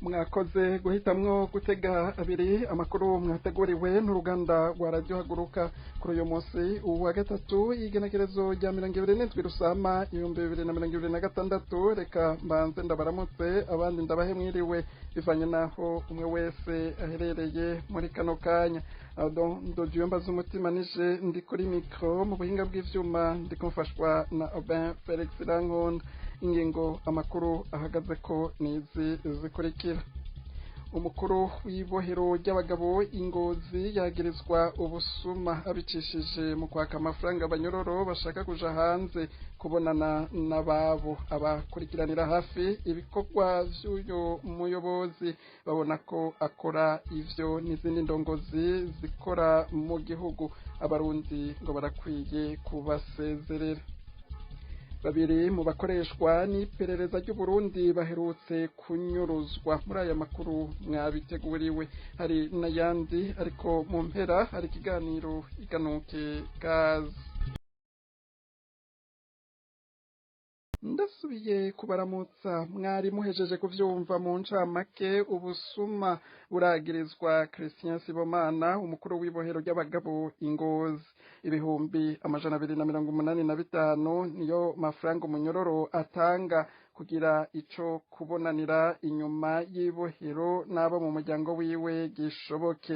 Mwakoze guhitamwo gutega abiri amakuru mwateguriwe n'uruganda rwa Radio Haguruka kuri uyu munsi wa gatatu, igenekerezo rya 27 Rusama 2026. Reka mbanze ndabaramutse, abandi ndabahe mwiriwe, bivanye naho umwe wese aherereye muri kano kanya. Ndojiyomba z'umutima nije ndi kuri micro, mu buhinga bw'ivyuma ndi kumfashwa na Aubin Felix Rankunda. Ingingo amakuru ahagaze ko nizi zikurikira: umukuru w'ibohero ry'abagabo Ingozi yagirizwa ubusuma abicishije mu kwaka amafaranga abanyororo bashaka kuja hanze kubonana n'ababo. Abakurikiranira hafi ibikorwa vy'uyu muyobozi babona ko akora ivyo n'izindi ndongozi zikora mu gihugu. Abarundi ngo barakwiye kubasezerera. Babiri mu bakoreshwa n'iperereza ry'Uburundi baherutse kunyuruzwa. Muri aya makuru mwabiteguriwe, hari n'ayandi, ariko mu mpera hari ikiganiro Iganuke Kazi. Ndasubiye kubaramutsa. Mwari muhejeje kuvyumva mu ncamake, ubusuma buragirizwa Christian Sibomana, umukuru w'ibohero ry'abagabo Ingozi. 285,000 niyo mafaranga umunyororo atanga kugira ico kubonanira inyuma y'ibohero n'abo mu muryango wiwe gishoboke.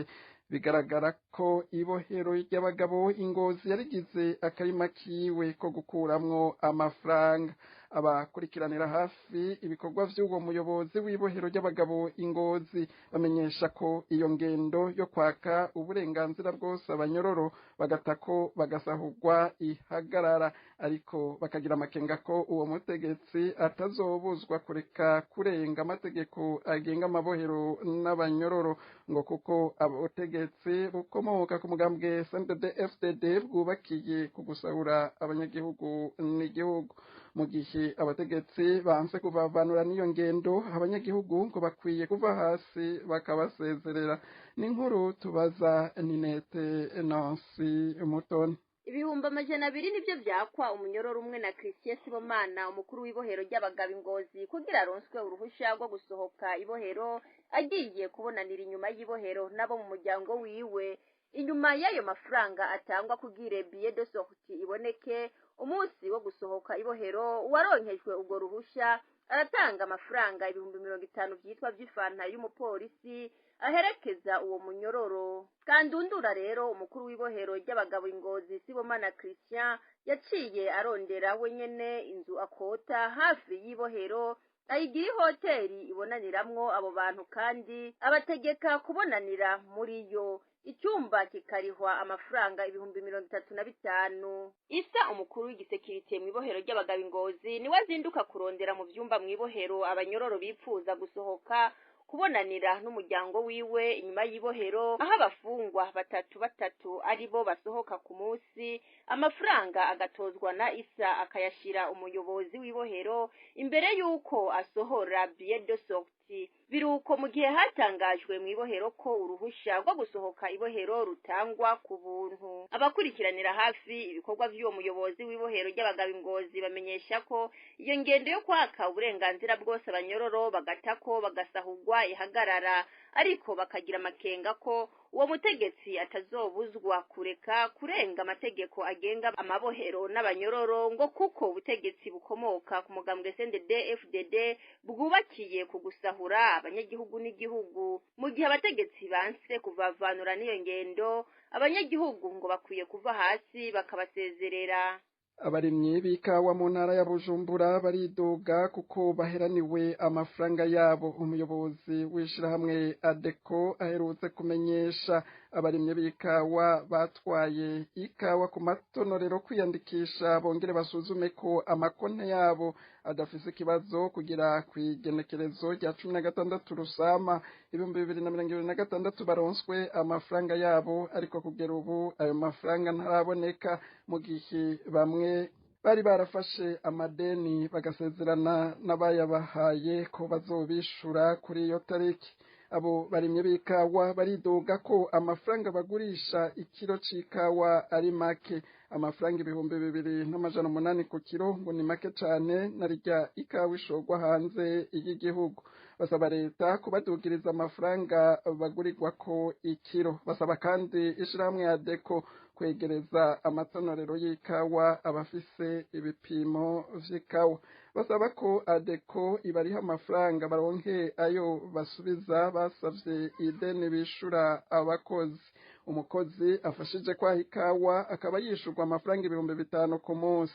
Bigaragara ko ibohero ry'abagabo Ingozi yarigize akarima kiwe ko gukuramwo amafaranga. Abakurikiranira hafi ibikorwa vy'uwo muyobozi w'ibohero ry'abagabo Ingozi bamenyesha ko iyo ngendo yo kwaka uburenganzira bwose abanyororo bagatako bagasahurwa ihagarara, ariko bakagira amakenga ko uwo mutegetsi atazobuzwa kureka kurenga amategeko agenga amabohero n'abanyororo, ngo kuko abategetsi bukomoka ku mugambwe CNDD-FDD bwubakiye ku gusahura abanyagihugu n'igihugu. Mu gihe abategetsi banse kuvavanura n'iyo ngendo, abanyagihugu ngo bakwiye kuva hasi bakabasezerera. Ni inkuru tubaza Ninete Nancy Mutoni. 200,000 nivyo vyakwa umunyororo umwe na Christian Sibomana, umukuru w'ibohero ry'abagabo Ingozi, kugira aronswe uruhusha rwo gusohoka ibohero agiye kubonanira inyuma y'ibohero nabo mu muryango wiwe. Inyuma y'ayo mafaranga atangwa kugira billet de sortie iboneke umunsi wo gusohoka ibohero, uwaronkejwe ubwo ruhusha aratanga amafaranga 50,000 vyitwa vy'ifanta y'umupolisi aherekeza uwo munyororo. Kandundura rero, umukuru w'ibohero ry'abagabo Ingozi Sibomana Christian yaciye arondera wenyene inzu akota hafi y'ibohero, ayigira ihoteri ibonaniramwo abo bantu, kandi abategeka kubonanira muri yo, icyumba kikarihwa amafaranga 35,000. Isa, umukuru w'igisekirite mw'ibohero ry'abagabo Ingozi, niwe azinduka kurondera mu vyumba mw'ibohero abanyororo bipfuza gusohoka kubonanira n'umuryango wiwe inyuma y'ibohero, aho abafungwa batatu batatu aribo basohoka ku munsi. Amafaranga agatozwa na Isa, akayashira umuyobozi w'ibohero imbere y'uko asohora billet de sortie. Biruko mu gihe hatangajwe mw'ibohero ko uruhusha rwo gusohoka ibohero rutangwa ku buntu. Abakurikiranira hafi ibikorwa vy'uwo muyobozi w'ibohero ry'abagabo Ingozi bamenyesha ko iyo ngendo yo kwaka uburenganzira bwose abanyororo bagatako bagasahurwa ihagarara, ariko bakagira amakenga ko uwo mutegetsi atazobuzwa kureka kurenga amategeko agenga amabohero n'abanyororo, ngo kuko ubutegetsi bukomoka ku mugambwe CNDD FDD bwubakiye ku gusahura abanyagihugu n'igihugu. Mu gihe abategetsi banse kuvavanura n'iyo ngendo, abanyagihugu ngo bakwiye kuva hasi bakabasezerera. Abarimyi b'ikawa mu ntara ya Bujumbura baridoga kuko baheraniwe amafaranga yabo. Umuyobozi w'ishirahamwe ADECO aherutse kumenyesha abarimyi b'ikawa batwaye ikawa ku matonorero kwiyandikisha bongere basuzume ko amakonte yabo adafise ikibazo kugira kw'igenekerezo rya 16 Rusama 2026 baronswe amafaranga yabo, ariko kugera ubu ayo mafaranga ntaraboneka, mu gihe bamwe bari barafashe amadeni bagasezerana n'abayabahaye ko bazobishura kuri iyo tariki. Abo barimye b'ikawa baridoga ko amafaranga bagurisha ikiro c'ikawa ari make. Amafaranga 2800 ku kiro ngo ni make cane na rirya ikawa ishorwa hanze y'igihugu. Basaba leta kubadugiriza amafaranga bagurirwako ikiro. Basaba kandi ishirahamwe ya Deko kwegereza amatonorero y'ikawa abafise ibipimo vy'ikawa. Basaba ko Adeko ibariha amafaranga baronke ayo basubiza basavye ideni bishura abakozi. Umukozi afashije kwaha ikawa akaba yishurwa amafaranga 5000 ku munsi.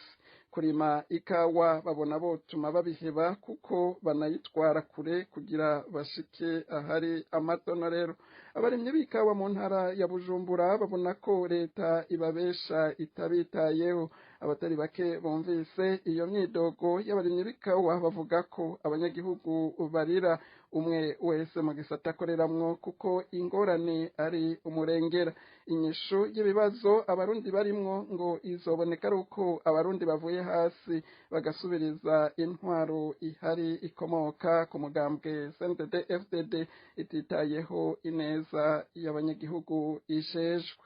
Kurima ikawa babona botuma babiheba kuko banayitwara kure kugira bashike ahari amatonorero. Abarimyi b'ikawa mu ntara ya Bujumbura babona ko leta ibabesha itabitayeho. Abatari bake bumvise iyo myidogo y'abarimyi b'ikawa bavuga ko abanyagihugu barira umwe wese mu gisata akoreramwo kuko ingorane ari umurengera. Inyishu y'ibibazo abarundi barimwo ngo izoboneka ari uko abarundi bavuye hasi bagasubiriza intwaro ihari ikomoka ku mugambwe CNDD FDD ititayeho ineza y'abanyagihugu ishejwe.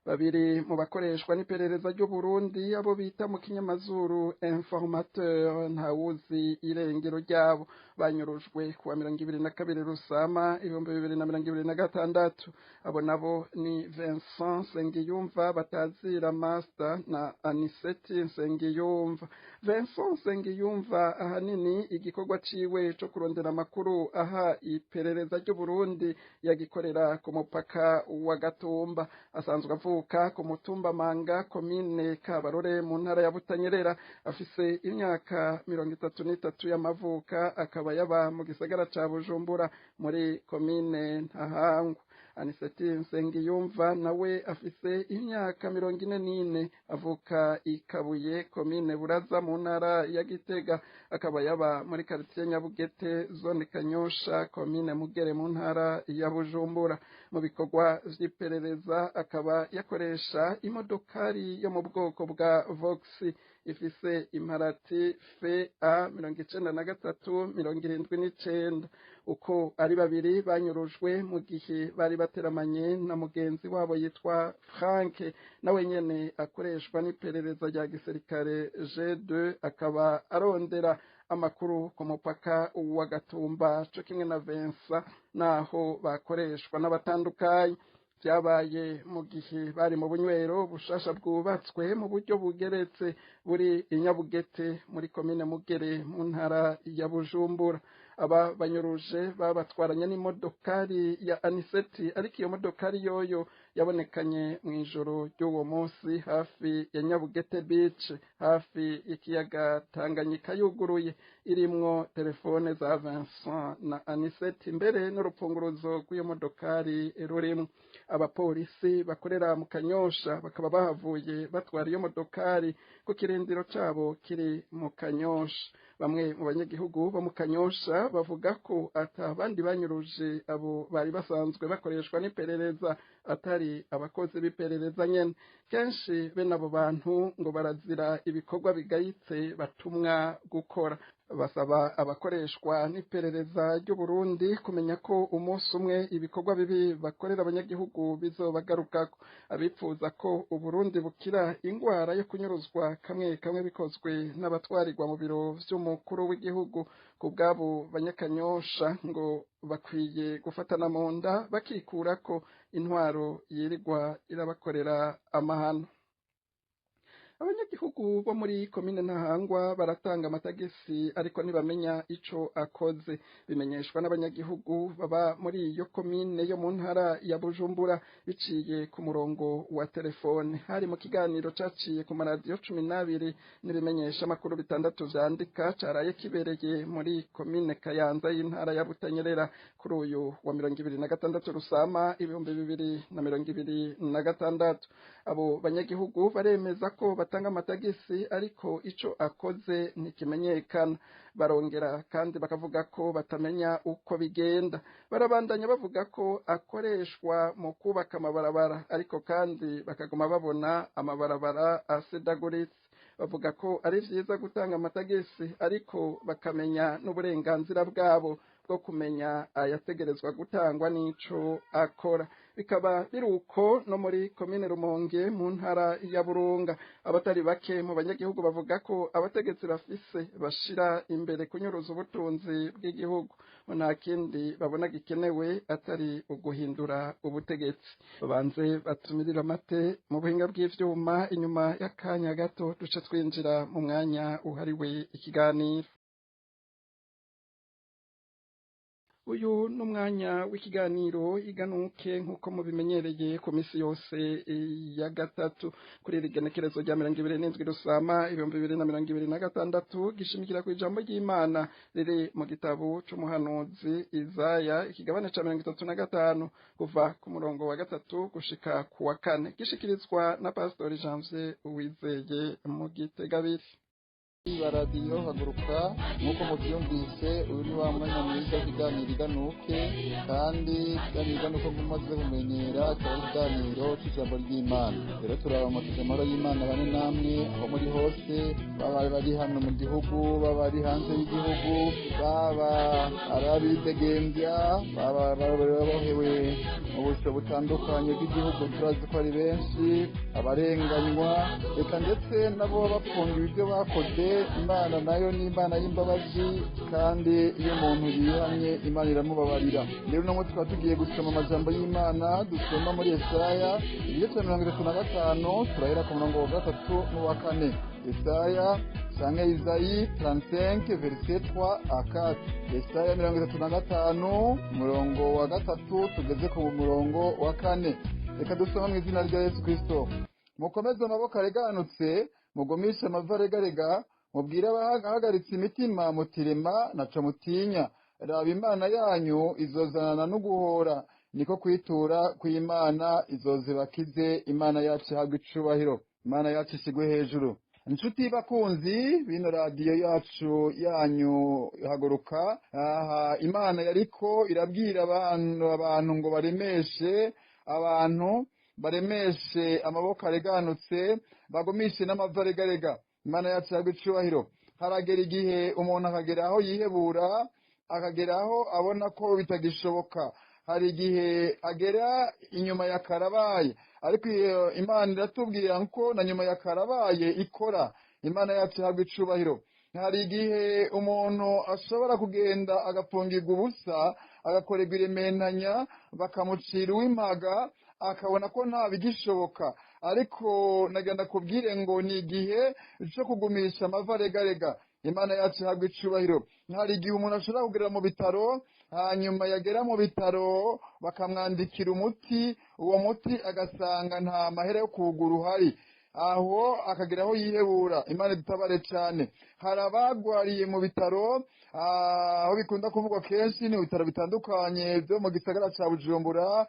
Babiri mu bakoreshwa n'iperereza ry'u Burundi abo bita mu kinyamazuru informateur ntawuzi irengero ryabo banyurujwe kuwa 22 Rusama 2026. Abo nabo ni Vincent Nsengiyumva batazira Master na Aniseti Nsengiyumva. Vincent Nsengiyumva ahanini igikorwa ciwe co kurondera amakuru aha iperereza ry'u Burundi yagikorera ku mupaka wa Gatumba. Asanzwe avuka ku mutumba Manga, komine Kabarore, mu ntara ya Butanyerera. Afise imyaka 33 y'amavuka, akaba yaba mu gisagara ca Bujumbura muri komine Ntahangwa. Aniseti Nsengiyumva nawe afise imyaka 44, avuka i Kabuye, komine Buraza, mu ntara ya Gitega, akaba yaba muri quartier Nyabugete, zone Kanyosha, komine Mugere, mu ntara ya Bujumbura. Mu bikorwa vy'iperereza akaba yakoresha imodokari yo mu bwoko bwa Vox ifise imparati FA 93 79. Uko ari babiri banyurujwe mu gihe bari bateramanye na mugenzi wabo yitwa Frank, nawe nyene akoreshwa n'iperereza rya gisirikare G2, akaba arondera amakuru ku mupaka wa Gatumba co kimwe na Vincent, naho bakoreshwa n'abatandukanye. Vyabaye mu gihe bari mu bunywero bushasha bwubatswe mu buryo bugeretse buri i Nyabugete muri komine Mugere mu ntara ya Bujumbura. Aba banyuruje babatwaranye n'imodokari ya Aniseti, ariko iyo modokari yoyo yabonekanye mw'ijoro ry'uwo munsi hafi ya Nyabugete Beach, hafi y'ikiyaga Tanganyika, yuguruye irimwo telefone za Vincent na Aniseti, mbere n'urupfunguruzo rw'iyo modokari rurimwo. Abapolisi bakorera mu Kanyosha bakaba bahavuye batwara iyo modokari ku kirindiro cabo kiri mu Kanyosha. Bamwe mu banyagihugu bo mu Kanyosha bavuga ko ata bandi banyuruje abo bari basanzwe bakoreshwa n'iperereza atari abakozi b'iperereza nyene. Kenshi bene abo bantu ngo barazira ibikorwa bigayitse batumwa gukora. Basaba abakoreshwa n'iperereza ry'u Burundi kumenya ko umunsi umwe ibikorwa bibi bakorera abanyagihugu bizobagarukako. Abipfuza ko Uburundi bukira ingwara yo kunyuruzwa kamwe kamwe bikozwe n'abatwarirwa mu biro vy'umukuru w'igihugu, ku bw'abo banyakanyosha ngo bakwiye gufatana mu nda bakikurako intwaro yirirwa irabakorera amahano. Abanyagihugu bo muri komine Ntahangwa baratanga amatagisi ariko ntibamenya ico akoze. Bimenyeshwa n'abanyagihugu baba muri iyo komine yo mu ntara ya Bujumbura biciye ku murongo wa telefone. Hari mu kiganiro caciye ku maradiyo 12 n'ibimenyesha amakuru bitandatu vyandika caraye kibereye muri komine Kayanza y'intara ya Butanyerera kuri uyu wa 26 Rusama 2026. Abo banyagihugu baremeza ko batanga amatagisi ariko ico akoze ntikimenyekana. Barongera kandi bakavuga ko batamenya uko bigenda. Barabandanya bavuga ko akoreshwa mu kubaka amabarabara, ariko kandi bakaguma babona amabarabara asidaguritse. Bavuga ko ari vyiza gutanga amatagisi ariko bakamenya n'uburenganzira bwabo. bwo kumenya ayategerezwa gutangwa n'ico akora. Bikaba biruko no muri komine Rumonge mu ntara ya Burunga, abatari bake mu banyagihugu bavuga ko abategetsi bafise bashira imbere kunyuruza ubutunzi bw'igihugu, nta kindi babona gikenewe atari uguhindura ubutegetsi. Babanze batumirira amate mu buhinga bw'ivyuma, inyuma y'akanya gato duce twinjira mu mwanya uhariwe ikiganiro. Uyu n'umwanya w'ikiganiro Iganuke, nk'uko mubimenyereye ku misi yose ya gatatu. Kuri iri genekerezo rya 27 Rusama 2026, gishimikira ku ijambo ry'Imana riri mu gitabo c'umuhanuzi Izaya, ikigabane ca 35, kuva ku murongo wa 3 gushika ku wa 4, gishikirizwa na Pastori Janvier Uwizeye mu Gitegabiri. Radiyo Haguruka, nk'uko mubyumvise, uyu ni wa mwanya mwiza w'ikiganiro Iganuke, kandi ikiganiro Iganuke nk'umaze kumenyera akaba ari ikiganiro cy'ijambo ry'Imana. Rero turabamukije amahoro y'Imana bane namwe aho muri hose, baba bari hano mu gihugu, baba bari hanze y'igihugu, baba ari abidegemvya, baba babohewe mu busho butandukanye bw'igihugu, turazi ko ari benshi, abarenganywa, reka ndetse nabo bafungiwe ibyo bakoze. Imana nayo ni Imana y'imbabazi, kandi iyo umuntu yihanye Imana iramubabarira. Rero uno munsi tukaba tugiye gusoma amajambo y'Imana dusoma muri Yesaya igice cya 35, turahera ku murongo wa 3 n'uwa 4. Yesaya canke Izayi 35 verset 3 à 4. Yesaya 35 umurongo wa 3 tugeze ku murongo wa 4. Reka dusoma mu izina rya Yesu Kristo. Mukomeze amaboko areganutse, mugumishe amavi aregarega, mubwire abahagaritse imitima mutirema naco mutinya. Raba Imana yanyu izozanana n'uguhora, niko kwitura kw'Imana izozibakize. Imana yacu ihabwe icubahiro, Imana yacu ishigwe hejuru. Inshuti bakunzi bino radiyo yacu yanyu Haguruka, aha Imana yariko irabwira abantu ngo baremeshe abantu, baremeshe amaboko areganutse, bagumishe n'amavi aregarega. Imana yacu ihabwe icubahiro. Haragera igihe umuntu akagera aho yihebura, akagera aho abona ko bitagishoboka. Hari igihe agera inyuma ya karabaye, ariko iyo Imana iratubwira ko na nyuma ya karabaye ikora. Imana yacu ihabwe icubahiro. Hari igihe umuntu ashobora kugenda agapfungirwa ubusa, agakorerwa irementanya, bakamucira uw'impaga, akabona ko nta bigishoboka. Ariko nagenda kubwire ngo ni igihe cyo kugumisha amavi aregarega. Imana yacu ihabwe icubahiro. Hari igihe umuntu ashobora kugera mu bitaro, hanyuma yagera mu bitaro bakamwandikira umuti, uwo muti agasanga nta mahera yo kuwugura uhari, aho akagera aho yihebura. Imana idutabare cyane. Hari abagwariye mu bitaro, aho bikunda kuvugwa kenshi ni ibitaro bitandukanye byo mu gisagara ca Bujumbura,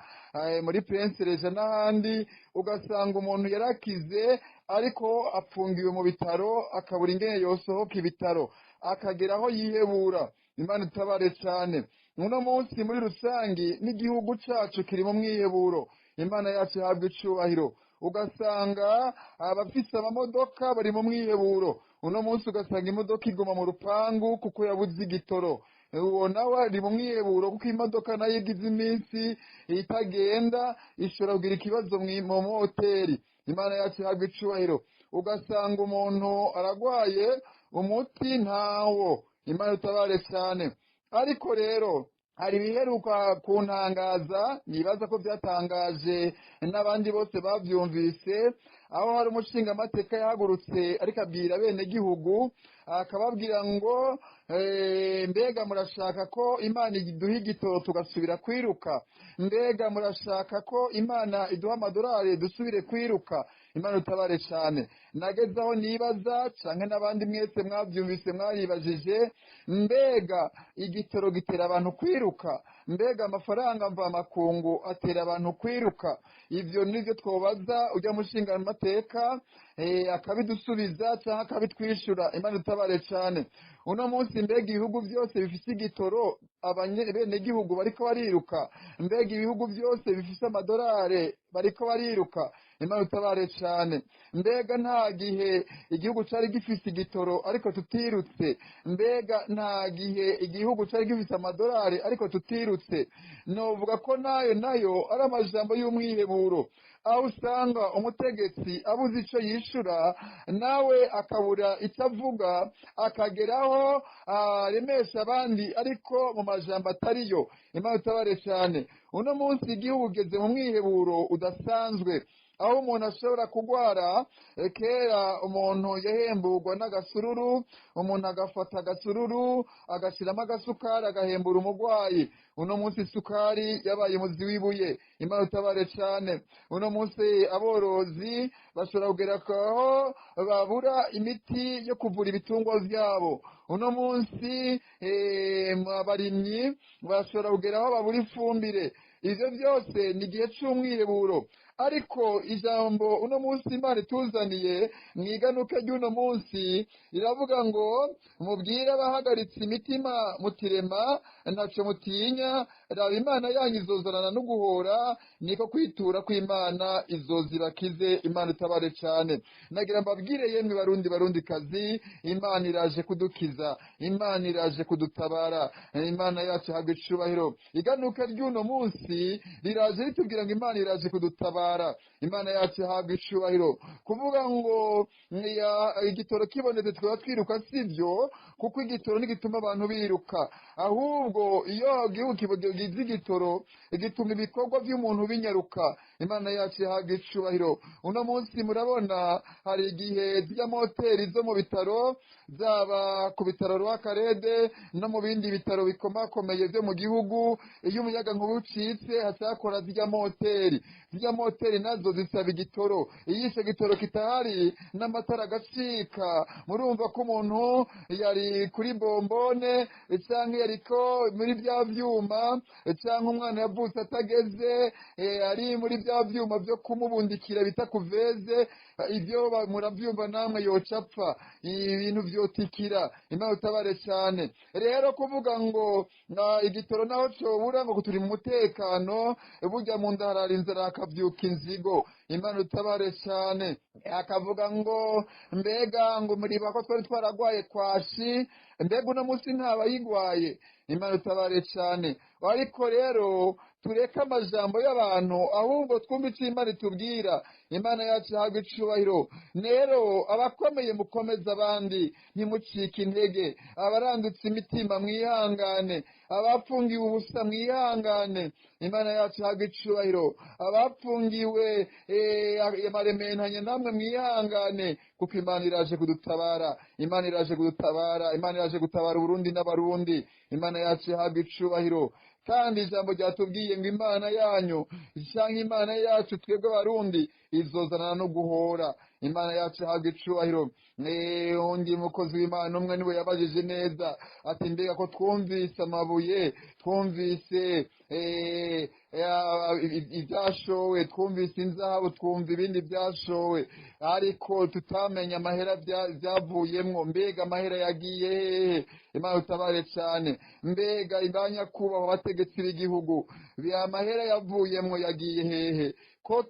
muri Prince Regent n'ahandi, ugasanga umuntu yarakize ariko apfungiwe mu bitaro, akabura ingene yosohoka ibitaro, akagera aho yihebura. Imana idutabare cyane. Uno munsi muri rusangi n'igihugu cacu kiri mu mwiheburo. Imana yacu ihabwe icubahiro. Ugasanga abafise amamodoka bari mu mwiheburo. Uno munsi ugasanga imodoka iguma mu rupangu kuko yabuze igitoro. Uwo nawe ari mu mwiheburo kuko imodoka nayo igize iminsi itagenda, ishobora kugira ikibazo mu moteri. Imana yacu ihabwe icubahiro. Ugasanga umuntu aragwaye, umuti ntawo. Imana itabare cyane. Ariko rero hari ibiheruka kuntangaza, nibaza ko byatangaje n'abandi bose bavyumvise, aho hari umushingamateka yahagurutse ariko abwira bene gihugu, akababwira ngo mbega murashaka ko Imana iduha igitoro tugasubira kwiruka? Mbega murashaka ko Imana iduha amadolari dusubire kwiruka? Imana utabare cyane. Nageze aho nibaza, canke n'abandi mwese mwavyumvise mwaribajije, mbega igitoro gitera abantu kwiruka? Mbega amafaranga mvamakungu atera abantu kwiruka? Ivyo nivyo twobaza ujya mushinga nshingamateka akabidusubiza cyangwa akabitwishyura. Imana itabare cyane. Uno munsi mbega ibihugu byose bifite igitoro abenegihugu bariko bariruka, mbega ibihugu byose bifite amadolari bariko bariruka. Imana itabare cyane. Mbega nta gihe igihugu cyari gifite igitoro ariko tutirutse, mbega nta gihe igihugu cyari gifite amadolari ariko tutirutse. Novuga ko nayo ari amajambo y'umwiheburo, aho usanga umutegetsi abuze icyo yishura, nawe akabura icyo avuga, akageraho aremesha abandi ariko mu majambo atariyo. Imana itabare cyane. Uno munsi igihugu ugeze mu mwiheburo udasanzwe, aho umuntu ashobora kugwara. Kera umuntu yahemburwa n'agasururu, umuntu agafata agasururu agashyiramo agasukari agahembura umurwayi. Uno munsi isukari yabaye umuzi w'ibuye. Imana itabare cyane. Uno munsi aborozi bashobora kugera aho babura imiti yo kuvura ibitungwa byabo. Uno munsi abarimyi bashobora kugera aho babura ifumbire. Ivyo byose ni igihe c'umwiheburo. Ariko ijambo uno munsi Imana ituzaniye mwiganuke ry'uno munsi riravuga ngo mubwire abahagaritse imitima mutirema, ntaco mutinya, raba Imana yanyu izozanana no guhora, niko kwitura kw'Imana izozibakize. Imana itabare cyane. Nagira mbabwire yemwe Barundi Barundi kazi, Imana iraje kudukiza, Imana iraje kudutabara, Imana yacu ihabwe icubahiro. Iganuka ry'uno munsi riraje ritubwira ngo Imana iraje kudutabara, Imana yacu ihabwa icubahiro. Kuvuga ngo igitoro kibonetse twaba twiruka sivyo, kuko igitoro ntigituma abantu biruka, ahubwo iyo igihugu kigize igitoro gituma ibikorwa by'umuntu binyaruka. Imana yacu ihabwa icubahiro. Uno munsi murabona hari igihe zirya moteri zo mu bitaro, zaba ku bitaro Rwakarede no mu bindi bitaro bikomakomeye byo mu gihugu, iyo umuyaga nkuba ucitse hacakora zirya moteri. Zirya moteri nazo zisaba igitoro. Iyo ico gitoro kitahari n'amatara agacika, murumva ko umuntu yari kuri bombone canke yariko muri bya vyuma, canke umwana yavutse atageze ari muri bya vyuma byo kumubundikira bita kuveze, ibyo muravyumva namwe yocapfa, ibintu vyotikira. Imana itabare cyane. Rero kuvuga ngo igitoro naho cobura ngo turi mu mutekano, burya mu nda harara inzara hakavyuka inzigo. Imana itabare cyane. Akavuga ngo mbega ngo muriba ko twari twaragwaye kwashi, mbega uno munsi ntabayigwaye. Imana itabare cyane. Ariko rero tureke amajambo y'abantu, ahubwo twumve icyo Imana itubwira. Imana yacu ihabwe icubahiro. Rero abakomeye mukomeze abandi, ntimucike intege. Abarandutse imitima mwihangane, abapfungiwe ubusa mwihangane. Imana yacu ihabwe icubahiro. Abapfungiwe amarementanya namwe mwihangane, kuko Imana iraje kudutabara. Imana iraje kudutabara. Imana iraje gutabara Uburundi n'Abarundi. Imana yacu ihabwe icubahiro. Kandi ijambo ryatubwiye ngo Imana yanyu canke Imana yacu twebwe Abarundi izozanana no guhora. Imana yacu ihabwe icubahiro. Undi mukozi w'Imana umwe niwe yabajije neza ati mbega ko twumvise amabuye, twumvise ibyashowe, twumvise inzahabu, twumva ibindi byashowe, ariko tutamenya amahera byavuyemwo, mbega amahera yagiye hehe? Imana utabare cyane. Mbega ibanyakubahwa abategetsi b'igihugu, amahera yavuyemwo yagiye hehe? Ko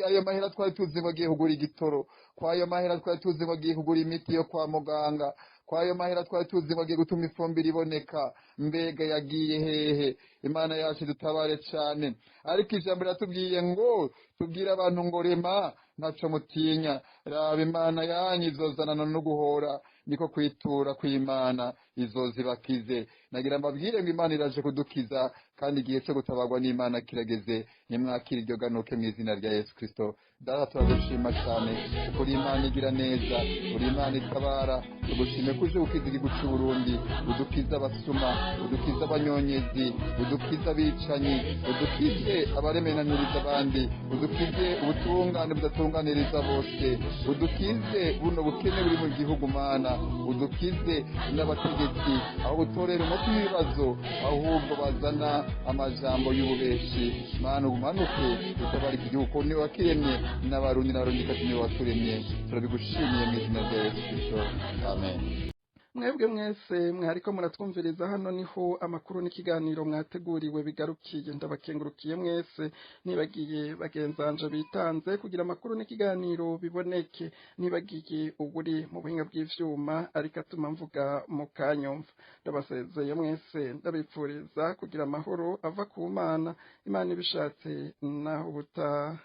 ayo mahera twari tuzi ngo agiye kugura igitoro, kwa ayo mahera twari tuzi ngo agiye kugura imiti yo kwa muganga, kwa ayo mahera twari tuzi ngo agiye gutuma ifumbire iboneka, mbega yagiye hehe? Imana yacu dutabare cyane. Ariko ijambo riratubwiye ngo tubwire abantu ngo rema ntaco mutinya, raba Imana yanyu izozanana no guhora, niko kwitura kw'Imana izozibakize. Nagira mbabwire ngo Imana iraje kudukiza, kandi igihe cyo gutabarwa n'Imana kirageze. Nimwakira iryo ganuke mu izina rya Yesu Kristo. Data, turagushima cyane kuko uri Imana igira neza, uri Imana itabara. Tugushime ko uje gukiza igihugu cy'u Burundi, udukize abasuma, udukize abanyonyezi, udukize abicanyi, udukize abaremenaniriza abandi, udukize ubutungane budatunga Utunganiriza bose, udukize buno bukene buri mu gihugu Mana, udukize n'abategetsi aho gutorera umuti w'ibibazo ahubwo bazana amajambo y'ububeshi. Mana, umanuke utabara iki gihugu, niwe wakiremye, n'Abarundi n'Abarundikazi niwe waturemye. Turabigushimiye mu izina rya Yesu Kristo, amen. Mwebwe mwese mwariko muratwumviriza, hano niho amakuru n'ikiganiro mwateguriwe bigarukiye. Ndabakengurukiye mwese, nibagiye bagenzanje bitanze kugira amakuru n'ikiganiro biboneke, nibagiye uburi mu buhinga bw'ivyuma ariko atuma mvuga mu kanyumva. Ndabasezeye mwese, ndabipfuriza kugira amahoro ava ku Mana. Imana ibishatse, naho ubutaha.